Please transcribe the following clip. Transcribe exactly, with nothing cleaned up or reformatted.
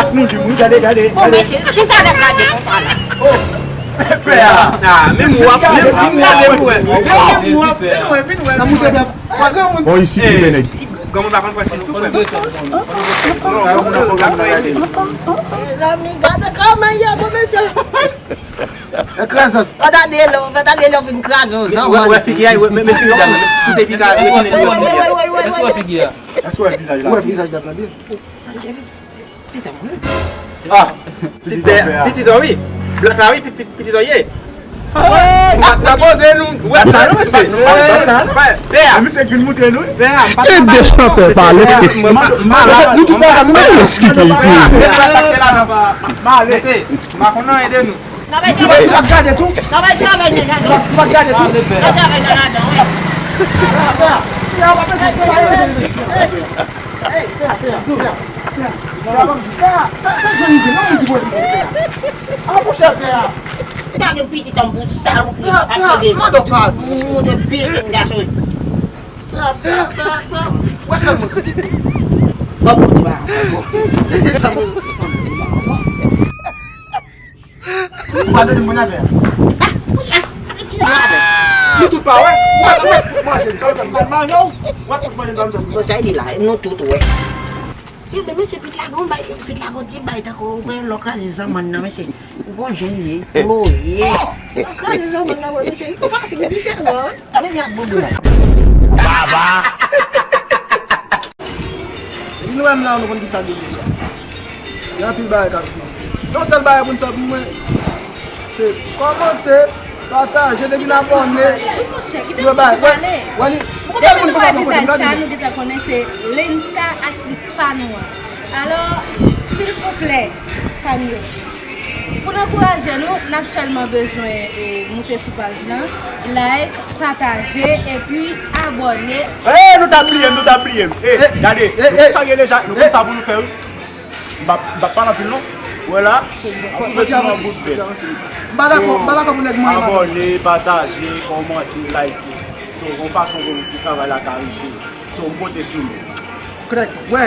sak nou di, wi, gade, gade, bon, gade. Mesye, kisa nèg la di konsa la? Pè a. Ah, menm w ap, menm w ap gade pou wè. Vin wè, vin wè, vin wè. Sa monte byen. Bon, isi ki fè nèg. Granmoun pa konn pran chis tou, frè. Mezanmi, gade kòman yo, bon, mesye. Ekrazans. Gade lè, gade lè fin kraze yon zanmann. Wè figi a, wè, men, men figi a, men. Tout se figi a. Èske w wè figi a? Èske w wè vizaj la? Ou wè vizaj la byen? Pitit an, wi. Ah, pitit an, wi. Blòk la, wi, pi-, pi-, pitit an ye. N ap poze nou. Wè, la, non, mesye. Pè a. Misye vin moutre nou, wi. Pè a, m pa... E de chantè pale. Nou tout la, nou mèt esplike isi. Mesye, m pa konnen, ede nou. N ap gade tou. N ap gade tou. N ap gade tou. N ap gade tou. Hey, pè a, pè a, pè a, pè a. Pè a, pè a, sa, sa jan li di, non, li di bon, li bon, pè a. Ala monchè, pè a. Gade pitit an bout sa, ou pye pa tande. Mande w pa. Ou monte byen, gason. Pè a, pè a, pè a, pè a. Wè sa mwen. Bon, bon, bon. Sa mwen. Ou pa tande mwen avè a. Nou tout pa wè. Ou pa tout manje, sa wè, manje w. Ou pa tout manje, manje w. Bon, sa e li la, nou tout wè. Se menm se pit lagon bay, pit lagon ti bay tankou ou gen lò kraze zanmann nan, mesye. Ou gon jen ye, plo ye. Lò kraze zanmann nan, mesye, li fasil, li diferan. Gade jan ak bobo la. Baba. Epi nou menm la, nou konn kisa gen deja. Gen anpil bagay k ap vini. Yon sèl bagay pou n fè pou mwen, se kòmante, pataje, depi n abòne. Wi, monchè, kite m soti pale. Depi nou wè vizaj sa, nou gentan konnen se Lenska, aktris pa nou an. Alò, silvouplè, fan yo, pou n ankouraje nou, n ap sèlman bezwen, e, moute sou paj lan, like, pataje, epi abòne. E, nou t ap bliye m, nou t ap bliye m. E, gade, nou konn sa rele ja, nou konn sa pou nou fè, wi. M p ap, m p ap pale anpil, non. Wè la, ap twouve sou yon bout bèt. M pa dakò, m pa dakò pou nèg manyen. Abòne, pataje, kòmante, like. So, yon fason pou, pou travay la ka rive. So, m konte sou nou. Krèk, wè.